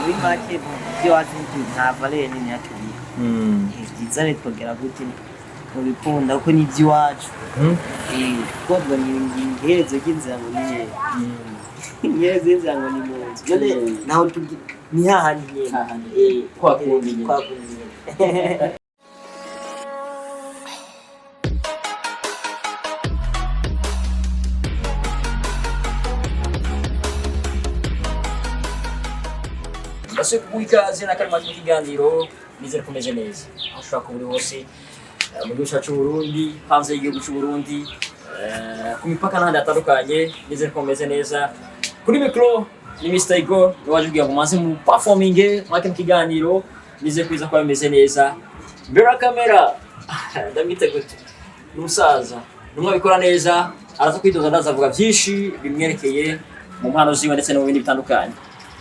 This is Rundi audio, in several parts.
Muri make iby'iwacu nta valeur nini yatubiha. Byiza rero twogera gute mubikunda kuko ni iby'iwacu. Kuko ni iherezo ry'inzira ngo ni hehe? Iherezo ry'inzira ngo ni mu nzu. None naho tugi ni hahandi nyene. Hahandi. Kwa kundi nyene. Kwa kundi nyene. Mbese kuguha ikaze na karima mu kiganiro, nizere ko umeze neza aho ushobora kuba uri hose, mu gihugu cyacu Burundi, hanze y'igihugu cy'u Burundi, ku mipaka n'ahandi hatandukanye. Nizere ko mumeze neza. Kuri mikoro ni Mr Igor, ni waje kugira ngo mubanze mu performing mwake mu kiganiro. Nizere ko biza kuba bimeze neza. Mbere ya kamera ndamwite gute? Ni umusaza, ni umwe abikora neza, araza kwitoza, ndaza avuga byinshi bimwerekeye mu mpano ziwe ndetse no mu bindi bitandukanye.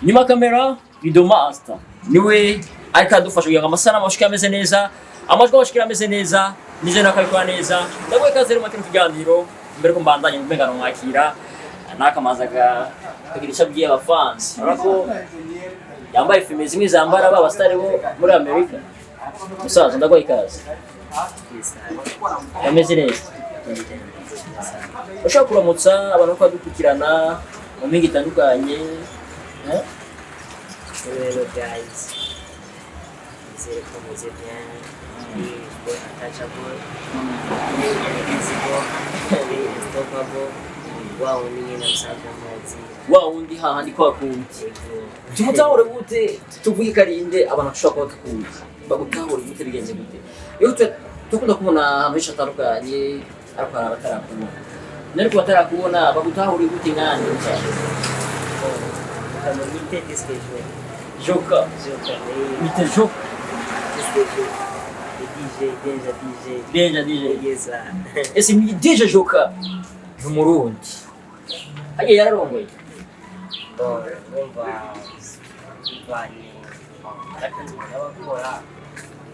Nyuma ya kamera ni The Master, niwe ariko aradufasha kugira ngo amasanamu ashike ameze neza, amajwi ashike ameze neza. Nizere nako abikora neza. Ndaguha ikaze rero muri kino kiganiro. Mbere ko mbandanye mbengano mwakira nakamaza akagira icyo abwiye abafansi. Urabona ko yambaye fime zimwe zambara ba basitari bo muri Amerika. Musaza, ndaguha ikaze. Ameze neza. Ushobora kuramutsa abantu ko badukurikirana mu mpinga itandukanye, eh? Hello guys, nizere ko meze bien. Ni boy untouchable, ni invisible, ni unstoppable, wa wundi nyine musanzwe muzi. Wa wundi hahandi kwa kundi. Yego. Tumutahure gute? Tuvuge karinde abantu bashobora kuba tukuzi, bagutahure gute? Bigenze gute? Iyo dukunda kubona ahantu henshi hatandukanye, ariko hari abatarakubona. Ariko batarakubona bagutahure gute nkande musaza? Ukamwite disque joker. Joka. Joker. Mite Joka. Disque joker, DJ Danger, DJ. Danger DJ. Yes. Ese ni DJ Joka, ni umurundi, hagiye yararongoye? Bon, numva bivanye n'akazi umuntu aba akora,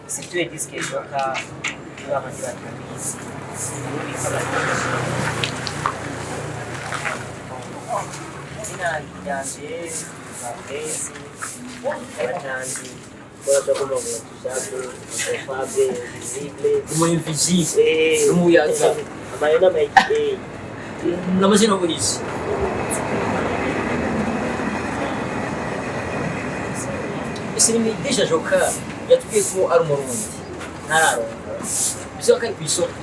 situye disque joker niba abandi batabizi, ubundi ko abagenzi izina ryanje Fabrice, abatanzi ko ngo tushake Fable invisible. Umu invisible, umuyaga. Amayo n'amayike. N'amazina ubuhizi. Ese ni DJ Joka yatubwiye ko ari umurundi, ntararongora, bisa ko ari ku isoko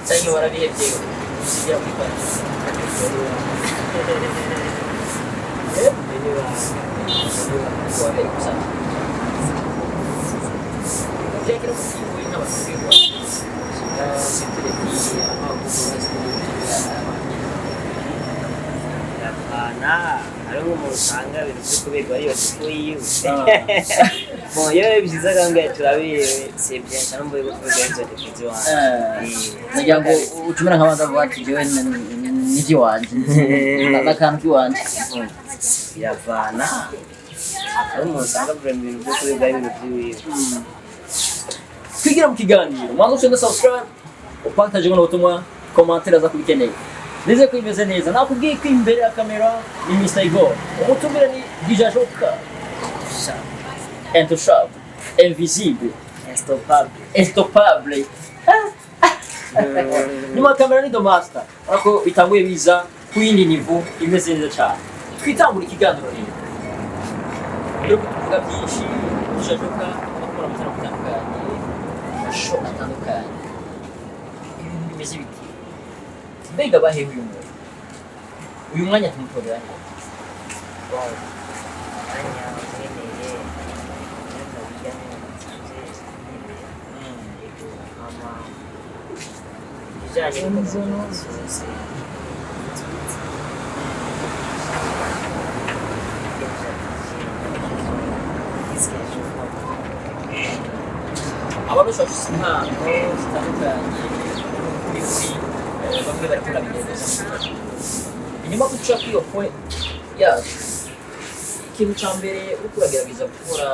cyangwa warabihebye usigira kuri pati? Eh? Wabereye gusa. Byakira mu nk'abasigaye Biravana, hariho nk'umuntu usanga ibintu byo kuberwa ariyo defaut yiwe. Bon, iyo byiza akambwira turaberewe, c'est bien cyane, mvuye ko kuberwa izo défauts ziwanje. Nagira ngo ucumira nk'abandi bavuga ati jewe n'iby'iwanje n'akantu k'iwanje. Biravana, hariho umuntu usanga vraiment ibintu byo kuberwa ari ibintu by'iwiwe. Twigira mu kiganiro, mwanzo ushinzwe subscribe, upartage buno butumwa, commentaire aza kubikeneye. Nizeye ko bimeze neza. Nakubwiye ko imbere ya kamera ni Mr Igor, umutumire ni DJ Joka, intouchable, invisible, Unstoppable. Unstoppable. Nyuma ya kamera ni The Master. Urabona ko bitanguye biza ku yindi niveau imeze neza cyane. Twitangura ikiganiro rero. Mbere yuko tuvuga byinshi, DJ Joka akora amatara atandukanye, amashow atandukanye, ibintu bimeze biti. Mbega bahehe uyu muntu, uyu mwanya tumutorera nde? Bon, umwanya ukeneye n'akabirya neza. Yego, ama ibijyanye n'ubuvuzi, Abantu benshi bafite impano zitandukanye kuri buri, bamwe bariko barabigerageza. Inyuma guca kuri iyo point yacu, ikintu ca mbere uriko uragerageza gukora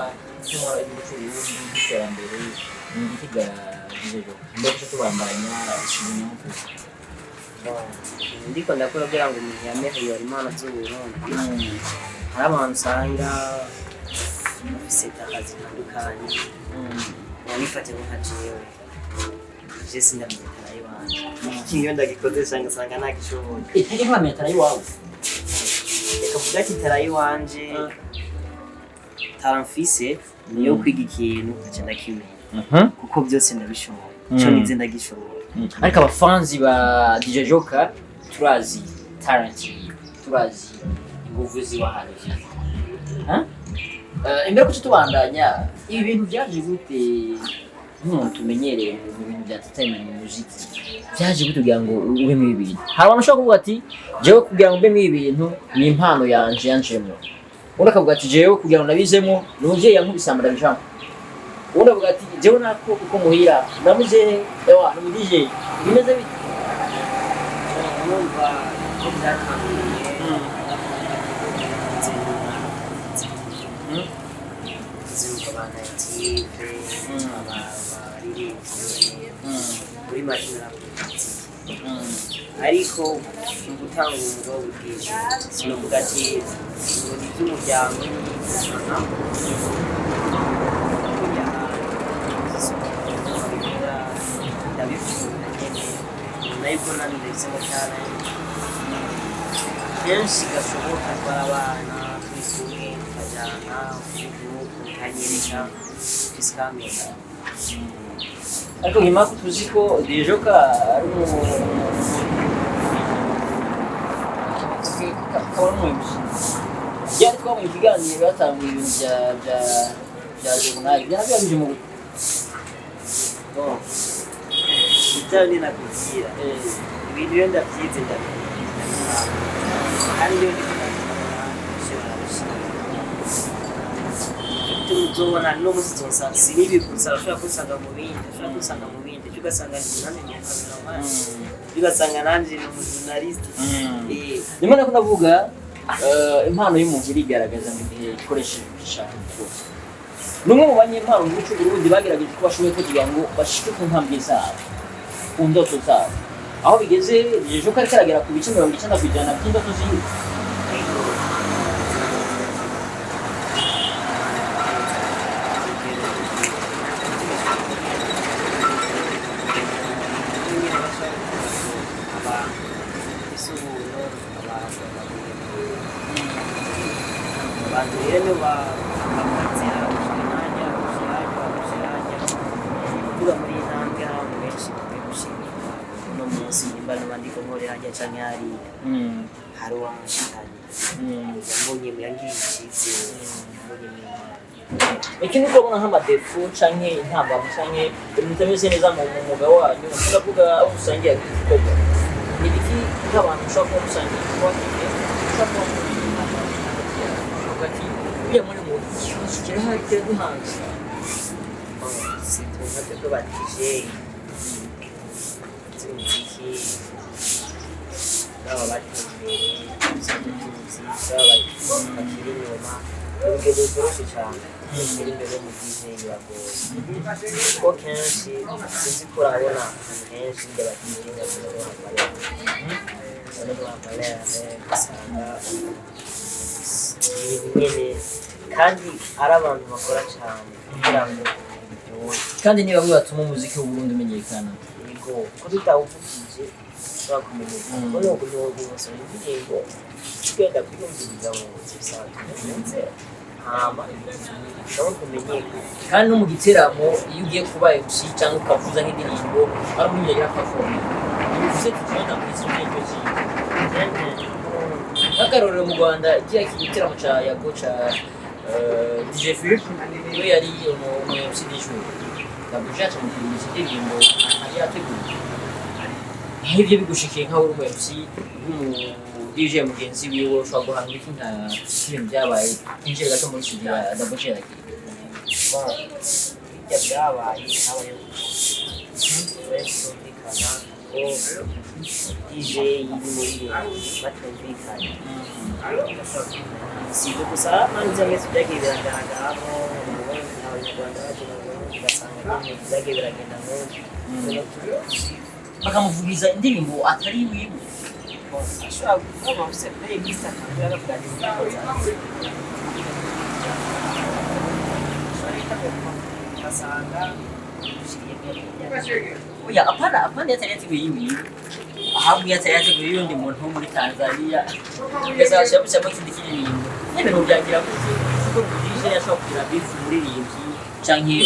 cy'umwana w'igihugu c'Uburundi cy'iterambere ni igiki ga DJ Joka, mbere ko tubandanya ikintu? Ndiko ndakora kugira ngo umuntu yamereyore impano z'Uburundi. Hari abantu usanga bafise talent zitandukanye. Wabifate nka jewe, je sindamenya talent yiwanje. Ikintu iyo ndagikoze usanga ntagishoboye. Ntajya nkuramenya talent iwawe. Reka mvuge ati talent yiwanje, talent mfise niyo kwiga ikintu nkaca ndakimenya, kuko byose ndabishoboye, ico nize ndagishoboye. Ariko abafanzi ba DJ Joker turazi talent yiwe, turazi inguvu ziwe ahantu ziri. Imbere ko tubandanya, ibi bintu byaje gute? Nk'umuntu tumenyereye mu bintu bya entertainment, mu muziki, byaje gute kugira ngo ube muri ibi bintu? Hari abantu bashobora kuvuga ati: "Jewe kugira ngo mbe muri ibi bintu ni impano yanje yanjemo." Undi akavuga ati: "Jewe kugira ngo nabizemo ni umuvyeyi yankubise hama ndabijamwo." Undi avuga ati: "Jewe nako uko muhira namuzehe ewa ni umu DJ." Bimeze bite? Urumva ko byatanguriye nze nzumva ba Native, abaririmbyi, muri make narakunda umuziki. Ariko mu gutanga umwuga w'ubwije, sinovuga ati ngo ni iby'umuryango, aha burya ndabikunda nyene, nayiko nani ndabisemo talent. Kenshi gashoboka twari abana turi kumwe, tukajana n'uku ukanyereka tusikamera. Ariko nyuma ko tuzi ko DJ Joker ari akaba ari umu MC, byari twabonye ikiganiro yatanguye ibintu bya journal byaba byabije mu Bon, ibyo ni nakubwira, ibintu iyo ndabyize ndabikora, kandi iyo ndiko ndabikora benshi barabishima. Uzobona no musi uzonsanga si n'ibi gusa, urashobora kunsanga mu bindi, urashobora kunsanga mu bindi, ejo ugasanga nanjye ni umukameramani, ugasanga nanjye ni umujournaliste. Rimwe nako ndavuga, impano y'umuntu irigaragaza mu gihe ikoresheje ibyo ishaka gukora. Ni umwe mu banyempano mu gihugu cy'u Burundi bagerageje uko bashoboye kugira ngo bashike ku ntambwe zabo, ku ndoto zabo. Aho bigeze, ejo kari karagera ku bice 90% by'indoto ziwe. Abantu rero nibo bamuhatira gushika nanjye gushira gushira kuvuga muri iyi ntambwe. Hari abantu benshi bakwiye gushimira uno munsi, nimba nuba ndiko nkorera hajya canke hariya, hari uwamushikanye, yambonye, yangiriye icizere, yambonye impano. Ikindi uko ubona nk'ama défauts canke intambamyi canke ibintu bitameze neza mu mwuga wanyu, ndavuga aho musangiye igikorwa, ni ibiki nk'abantu mushobora kuba musangiye igikorwa kimwe, mushobora kuba muri intambamyi hagati yanyu, ukavuga ati uriya muri mu ikibazo kirahari kiraduhanze? Situnga twebwe ba DJ z'umuziki, baba bateye imbere dusanzwe tuzi, baba bakiri inyuma, ni urugendo rutoroshe cyane. Gutera imbere mu DJ biragoye, kuko kenshi sinzi ko urabona ahantu henshi hirya ba DJ bakunda guha amalere, ugasanga ibintu nyene, kandi ari abantu bakora cyane kugira ngo biryohe. Kandi ni bamwe batuma umuziki w'Uburundi umenyekana. Yego, kuko tutawuvugije ushobora kumenyekana, kuko nuko ntiwogusoma indirimbo ugenda kwiyumviriza mu buzima busanzwe, ndetse hama ushobora kumenyekana. Kandi no mu giteramo, iyo ugiye kuba MC cyangwa ukavuza nk'indirimbo, ari umuntu yagira performance, bivuze ati tuba muri indirimbo ziwe. Nk'akarorero, mu Rwanda kiriya giteramo ca Yago ca DJ Philip, we yari umu MC du jour, Double J aca mukiriza indirimbo ari yateguye. Nk'ibyo bigushikiye nkaho uri umu MC nk'umu DJ mugenzi wiwe, ushobora guhanga iki nka ibintu byabaye? Twinjire gato muri studio ya Double J yagiye. Bon, bijya byabaye, habayeho kutumvikana, ko DJ n'umuririmbyi batumvikanye. Si ibyo gusa, n'ibyo mwese byagiye biragaragaramo mu Burundi, abanyarwanda baje mu Burundi ugasanga nyine byagiye biragenda nk'uko. Bakamuvugiza indirimbo atari iwiwe. Ashobora kuba afise playlist akabwira akavuga ati indirimbo zanjye ugasanga Oya, apana, apana, yatari yateguye yiwiwe, ahubwo yatari yateguye y'undi muntu wo muri Tanzania, ugasanga ashobora gushyiramo ikindi kiririmbo nyene. Nobyagira gute? Kuko DJ yashobora kugira beef umuririmbyi canke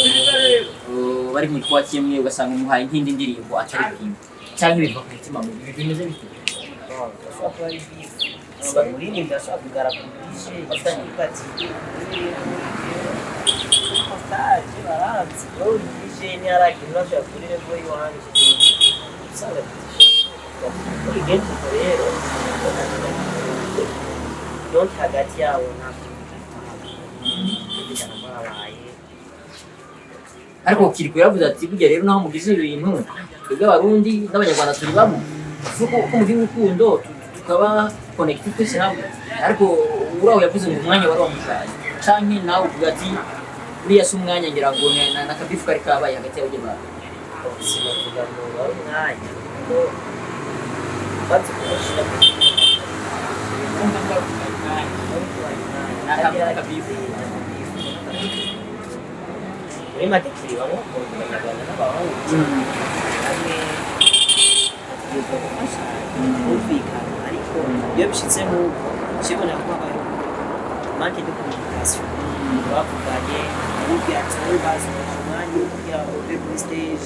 bari mu gikorwa kimwe, ugasanga umuhaye nk'indi ndirimbo atari bwiwe, canke biva ku mutima mubi. Bimeze bite? Ashobora kuba ari beef, umuririmbyi ashobora kugara ku DJ avuga ati montage baranzi wowe uri DJ, ntiharagira urashobora kuri level y'iwanje, usanga ubigenza uko. Rero donc hagati yabo nta kumvikana kwabaye. Ariko Kirikou yaravuze ati burya rero naho mugize ibintu, twebwe Abarundi n'Abanyarwanda turi bamwe, kuko uko mugira urukundo tukaba connected twese hamwe. Ariko uraho yavuze ngo umwanya wari wamujaye, canke nawe uvuga ati uriya si umwanya, ngira ngo na kabifu kari kabaye hagati y'abajya bantu. Sinavuga ngo wari umwanya, kuko maze kumushyira N'akabifu. Muri make turi bamwe mu Banyarwanda n'Abahungu hamwe, bategerezwa gufashanya, kumvikana. Ariko iyo bishitse nk'uko kibona ko habayeho manque de communication, bavuganye umubwira ati wowe bazi umwanya wo kugira ngo uve kuri stage,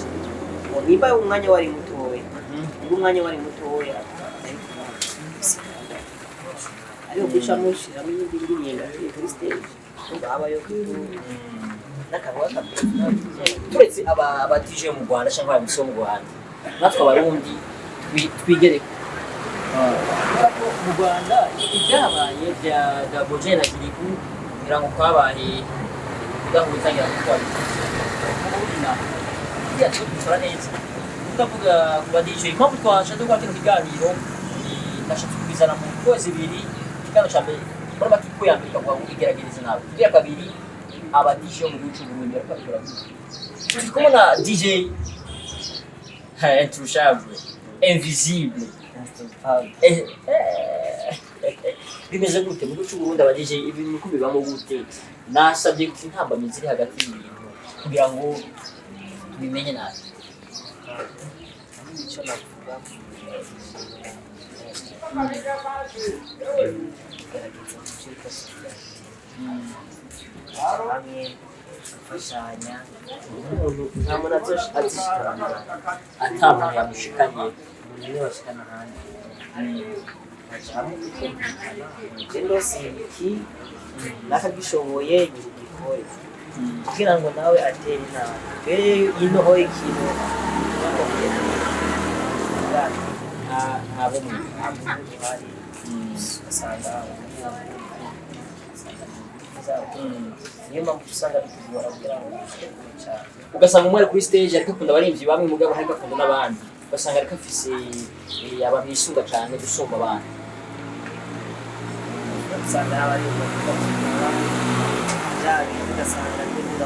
ngo nimba umwanya wari mutoya, nimba umwanya wari mutoya, ariko guca mushiramo iyindi ndirimbo akiri kuri stage, urumva habayo n'akantu k'akabifu. Turetse aba DJ mu Rwanda cyangwa aba MC bo mu Rwanda, natwe Abarundi twigere kubera ko mu Rwanda ibyabaye bya Double J na Kirikou, ngira ngo kwabaye kudahuza, ngira ngo twabivuze. Mu Burundi naho buriya twe dukora neza. Ndavuga ku ba DJ, impamvu twashatse gukora kino kiganiro ni nashatse kubizana mu kwezi ibiri. Ikiganiro cya mbere muri make ko ya mbere ikavuga ngo igerageze nawe, igira kabiri aba DJ bo mu gihugu cy'u Burundi bariko babikora gute. Turi kumwe na DJ Intouchable, Invisible. Bimeze gute mu gihugu cy'u Burundi? Aba DJ ibintu ko bibamo gute? Nasabye intambamyi ziri hagati y'ibintu kugira ngo tubimenye nabi. Icyo navuga, gerageza kubyikosora hamwe, gufashanya. Umuntu nta muntu azishikana Ata muntu yamushikanye. Umuntu niwe bashikana ahandi, baja hamwe tukumvikana: je ndose iki, nakagishoboye, ngira ugikore kugira ngo nawe atere intambwe. Rero ino ho ikintu Nta bumwe. Nta bumwe buhari, ugasanga niyo mpamvu usanga bitugora kugira ngo dushike kure cyane. Ugasanga umwe ari kuri stage ariko akunda abaririmbyi bamwe, mugabo ariko akunda n'abandi, ugasanga ariko afise abantu yisunga cyane gusumba abandi. Usanga abari mu bya bintu, ugasanga tukunze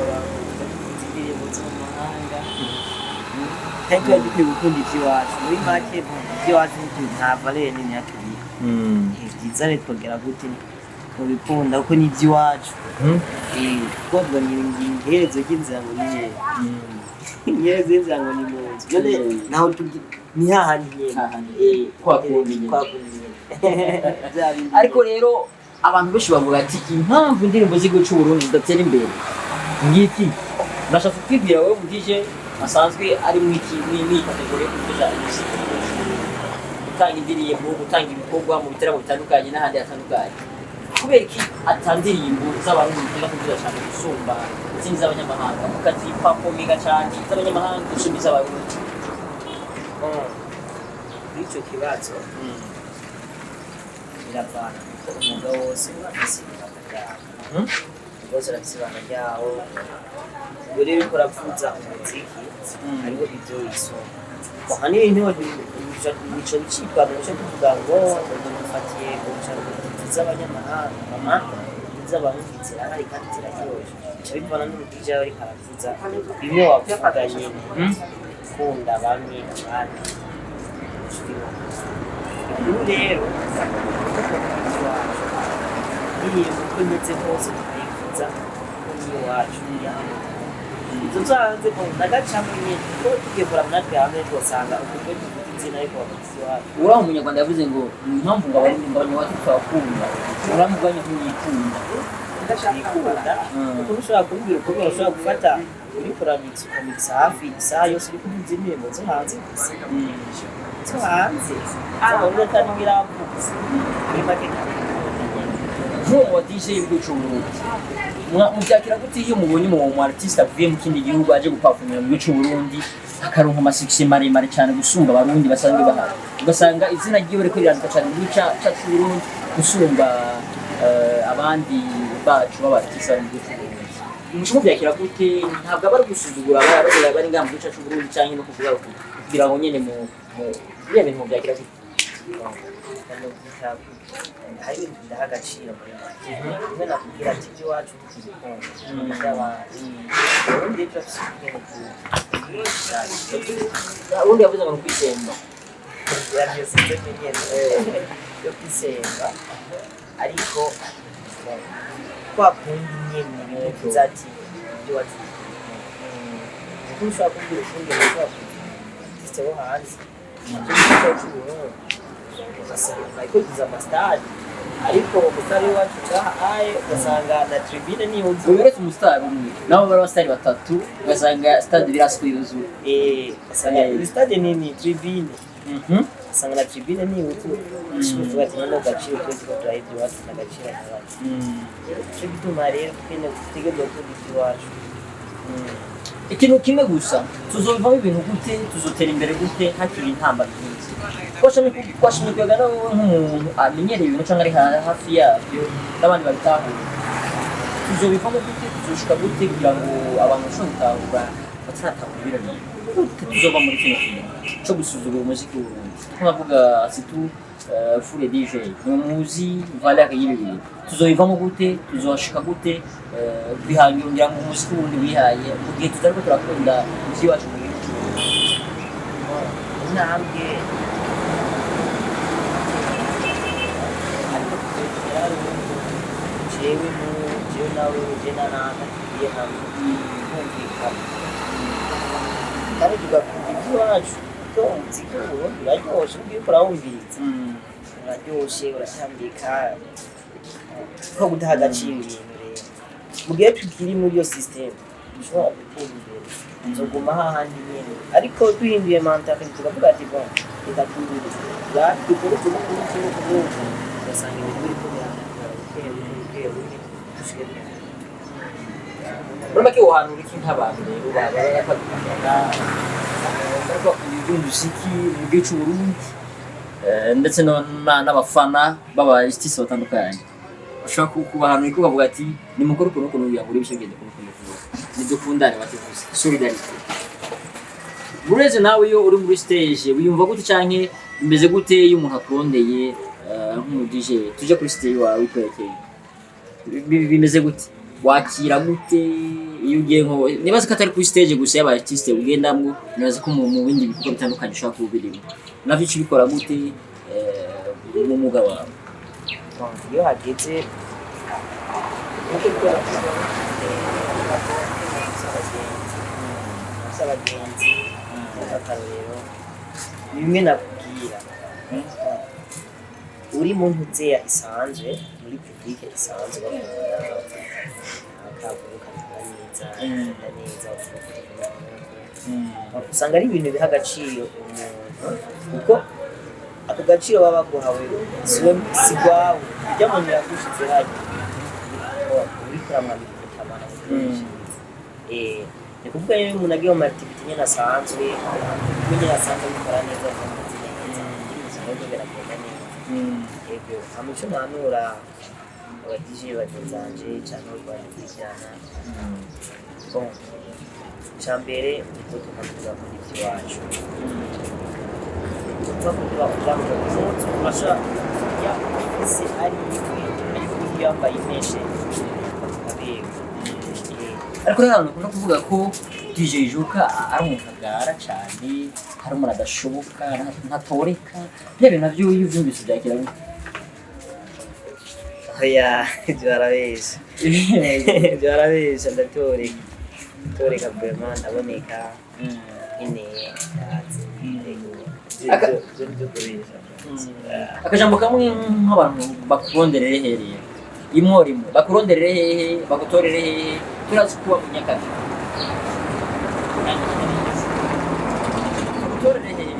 indirimbo zo mu mahanga kandi tuba dukwiye gukunda iby'iwacu. Muri make iby'iwacu nta valeur nini tubiha. Byiza rero twogera gute mubikunda, kuko ni iby'iwacu. Kuko bavuga ngo iherezo ry'inzira ngo ni hehe? Iherezo ry'inzira ngo ni mu nzu. None naho tugi ni hahandi nyene. Hahandi. Kwa kundi nyene. Kwa kundi nyene. Bya bindi. Ariko rero abantu benshi bavuga ati impamvu indirimbo z'igihugu cy'u Burundi zidatera imbere ngiki. Nashatse kwibwira wowe mu DJ asanzwe ari mu iki ni catégorie yo kuvuza umuziki, gutanga indirimbo, gutanga ibikorwa mu bitaramo bitandukanye n'ahandi hatandukanye, kubera iki ata ndirimbo z'Abarundi zikunda kuvuza cyane gusumba izindi z'abanyamahanga, mukazipafominga cyane iz'abanyamahanga gusumba iz'Abarundi? Bon, kuri icyo kibazo biravana, kuko umwuga wose urafise ibanga ryawo. Umwuga wose urafise ibanga ryawo. Ubwo rero uriko uravuza umuziki, hariho ibyo wisoma. Ahanini nico bicitwaza, nico tuvuga ngo dufatiye ngo z'abanyamahanga, mama, iz'Abarundi zirahari kandi ziraryoshe. Bica bivana n'umu DJ ariko aravuza. Bimwe wavuga nyene, gukunda bamwe abandi. Ubu rero iwacu niyo uko imeze kose tukayivuza ko niyo iwacu ibyo byo hanze ko ndagacamo nyine, kuko tugiye kuraba natwe hanze tugasanga uburyo tuvuga izina ariko bavuze iwacu. Uriya munyarwanda yavuze ngo ni impamvu ngo abanyarwanda tutabakunda, uramuganya ntiyikunda. Twikunda, kuko ushobora kumbwira ukuntu ushobora gufata uri kuramikisa, ukamikisa hafi isaha yose uri kuvuza indirimbo zo hanze gusa, zo hanze z'abarundi atari biravuze muri make ntabwo. Nk'uwo mu DJ w'igihugu cy'u Burundi, mubyakira gute iyo mubonye umu artiste avuye mu kindi gihugu aje gupafomera mu gihugu cy'u Burundi, akaronka ama succès maremare cyane gusumba abarundi basanzwe bahari, ugasanga izina ryiwe riko rirandika cyane mu gihugu cyacu cy'u Burundi gusumba abandi bacu b'aba artiste bari mu gihugu cy'u Burundi? Muca mubyakira gute? Ntabwo aba ari gusuzugura abari ngaha mu gihugu cyacu cy'u Burundi, canke no kuvuga kugira ngo nyene mu biriya bintu, mubyakira gute? Hari ibintu bidaha agaciro muri make. Rimwe nakubwira ati iby'iwacu ntitubikunda iby'abandi. Ubundi rero turafise ubwenge. Ubundi yavuze ngo ni ukwisemba. Iyo système nyene yo kwisemba, ariko kwa kundi nyene bimwe tuzi ati iby'iwacu ntitubikunda, kuko ushobora kumbwira ukundi ushobora kuza wo hanze icyo cy'Uburundi, ugasanga ikogiza amasitade, ariko umusitari w'iwacu ngaha aye ugasanga na tribune ntiyuzuye. Uretse umusitari umwe, nabo bari abasitari batatu, ugasanga stade biraswe yuzuye. Ugasanga stade nini, tribune, ugasanga na tribune ntiyuzuye. Uvuga ati none agaciro twe turiko turaha iby'iwacu n'agaciro ntabazi. Ico gituma rero twene dutegerezwa gukunda iby'iwacu. Ikintu kimwe gusa, tuzovamo ibintu gute, tuzotera imbere gute hakiri intambara nk'izi? Twashimye kuyaga nawe nk'umuntu amenyereye ibintu cyangwa ari hafi yabyo n'abandi babitahura. Tuzobivamo gute, tuzoshika gute kugira ngo abantu bashobore gutahura, bataratahura bino bintu? Gute tuzova muri kino kintu cyo gusuzugura umuziki w'Uburundi? Kuko nkavuga surtout Fure DJ, ni muzi valeur y'ibi bintu. Tuzobivamo gute, tuzoshika gute kwihangira ngira ngo umuziki w'Uburundi wihaye, mu gihe tutariko turakunda umuziki wacu mu gihugu cy'Uburundi? Intambwe, ariko tuzogera jewe jewe nawe, je na naka tugiye hamwe kumvikana kandi tugakunda iby'iwacu, kuko umuziki w'Uburundi uraryoshe. Ugiye urawumviriza, uraryoshe, uratambika ko gudaha agaciro ibintu. Rero mu gihe tukiri muri iyo système dushobora gutera imbere, nzoguma hahandi nyene, ariko duhinduye mentalité tukavuga ati bon, reka dukore uku n'uku n'uku n'uku n'uku, ugasanga ibintu biriko birahindura buke buke buke buke dushike. Muri make wohanura iki nk'abantu rero baba bakurikirana, bariko bakunda iby'umuziki mu gihugu cy'Uburundi, ndetse n'abafana b'aba artiste batandukanye? Ushobora kubahanura iki, ukavuga ati nimukore ukuntu ukuntu kugira ngo urebe icyo bigende ukuntu ukuntu ukuntu, nidukundane, bativuze solidarité? Bureze nawe iyo uri muri stage wiyumva gute, canke bimeze gute iyo umuntu akurondeye nk'umu DJ tuje kuri stage wawe witwerekeye? Bimeze gute, wakira gute iyo ugiye nko, nibaza ko atari kuri stage gusa y'aba artiste ugendamwo, nibaza ko mu bindi bikorwa bitandukanye ushobora kuba ubirimo navyo, uca ubikora gute mu mwuga wawe? Iyo hageze nkuko abagenzi, abagenzi nk'akarorero, ni bimwe nakubwira, uri mu ntuzeya isanzwe, muri public isanzwe, bakunda akavuga ukabikora neza, ukagenda neza, usanga ari ibintu biha agaciro umuntu, kuko ako gaciro baba baguhawe si gwawe, ujya muntu yagushize hajya uriko uramwambika umutamana. Ni kuvuga rero umuntu agiye mu activity nyene asanzwe, nyene asanzwe abikora neza, akameze neza, ubuzima bwe biragenda neza. Yego, hama ico mpanura aba DJ bagenzi banje canke abo twaje, bon, ica mbere niko tugakunda ivy'iwacu, tuva kugira ngo impuzu urashobora kujya ufise ari imwe, ariko iyo yambaye imeshe akaberwa. Ariko rero abantu bakunda kuvuga ko DJ Joker ari umuntu agara cyane, hari umuntu adashoboka, ntatoreka. Bya bintu navyo iyo uvyumvise byakira gute? Oya, ibyo barabesha, ibyo barabesha. Ndatoreka, ndatoreka vraiment, ndaboneka nkeneye, ndazi. Ibyo nibyo kubesha. Akajambo kamwe, nk'abantu bakuronderere hehe? Imwo rimwe, bakuronderere hehe, bagutorere hehe? Turazi kuba munyakazi, bagutorere hehe?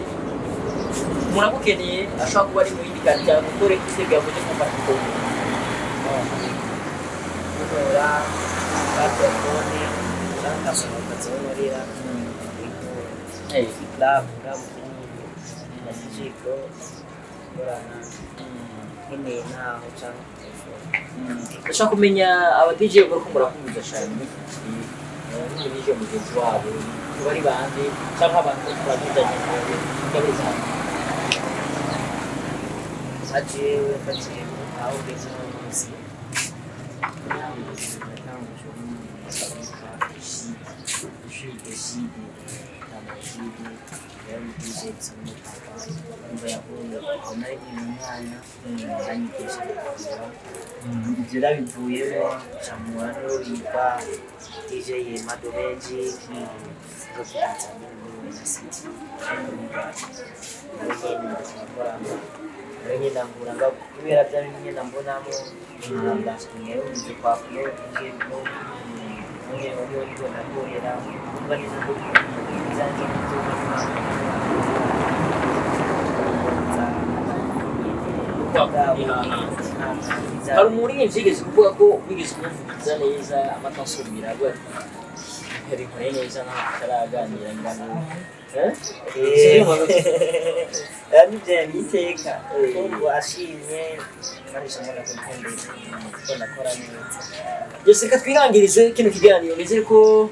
Umuntu agukeneye ashobora kuba ari mu yindi quartier, agutore Gitega, yavuze ko mfata. Gutora kwa telefone cyangwa ukasohoka nkorera club nga mu Kinini na DJ Pro gukorana, nkeneye naho cyangwa telefone. Ndashaka kumenya aba DJ bariko murahuza cyane muri iki gihe, n'umu DJ mugenzi wabo bari bande, cyangwa abantu bariko baravuzanya ingabire zabo? Nka jewe mfatiye aho ugeze uno munsi, natanguje witwa Jide. Jide. Jide Tama Jide, yari umu DJ gusa n'umupapa umva yahuye aho nari nkiri umwana, aranyigisha ndakura. Ibyo nabivuyemo ncamura n'uwo bita DJ Yema Domeji, ngo turanza nyine muri Wena City, nawe nyene turakorana, nawe nyene ambura nga kubera bya bindi nyene mbonamo, arambashinga kwa Flo, DJ Flo umwe niwe niko ndakorera, umva neza ko ibyanjye nibyo. Hari umuririmbyi yigeze kuvuga ko wigeze kumuvugiza neza amata asubira, avuga ati yabinkoreye neza, naho tutaraganira, ngira ngo eh? Nibyo iteka ngo ashimye kandi mbona ko ko ndakora neza. Yes, reka twirangirize kino kiganiro. Nizere ko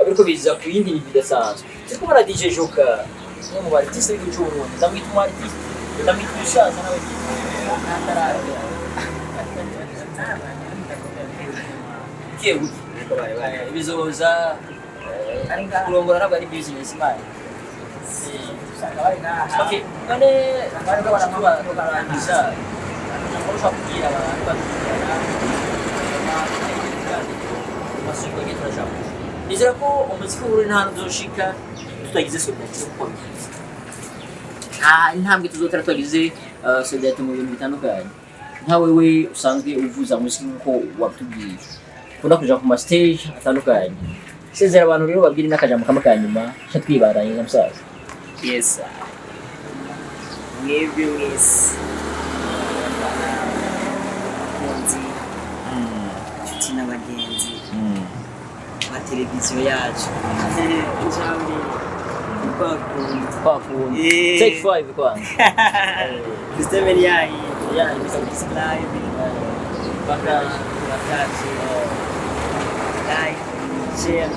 biriko biza ku yindi niveau idasanzwe. Turi kubona DJ Joker, umwe mu ba artiste b'igihugu c'u Burundi. Ndamwita umu artiste, ndamwita umusaza nawe ntataragera buke buke. Bizoza. Kurongora ntabwo ari business man. Okay, none tubarangiza, ushobora kubwira abantu badukurikirana amasuku bagiye turashaka? Nizera ko umuziki w'Uburundi nta hantu uzoshika tutagize solidarité, kuko nta intambwe tuzotera tutagize solidarité mu bintu bitandukanye. Nka wewe usanzwe uvuza umuziki, nk'uko watubwiye ukunda kuja ku ma stage atandukanye, sezera abantu rero, babwire n'akajambo kamwe ka nyuma nca twibaranye musaza. Yes, mwebwe mwese abakunzi, inshuti n'abagenzi ba televiziyo yacu, ijambo kwakunda. Twakunda. Take five kwanza. System yayi Yeah. Subscribe. Baka bakaje, like, share.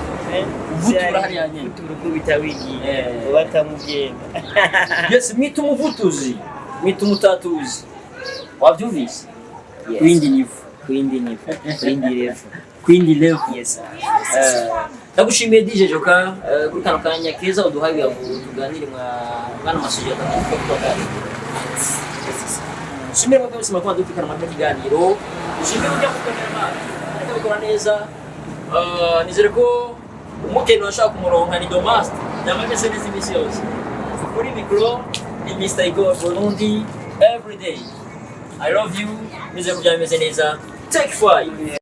Uvutura hariya nyene. Uvutura uko bitawigiye batamugenda. Yes, mwita umuvutuzi, mwita umutatuzi, wabyumvise? Kwindi niveau. Kwindi niveau, kwindi level. Kwindi level. Yes. Ndagushimiye DJ Joker, kuri kano kanya keza uduhaye kugira ngo tuganire mwa mwana ma sujet atatu twaganira. Nshimire mwebwe mwese mwakuba dukurikirana muri kino kiganiro, nshimire ujya ku cameraman ariko abikora neza. Nizere ko umukene washaka kumuronka ni Domast yamageze neza iminsi yose. Kuri mikoro ni Mr. Igor Burundi every day. I love you. Nizere ko byaba bimeze neza. Take five.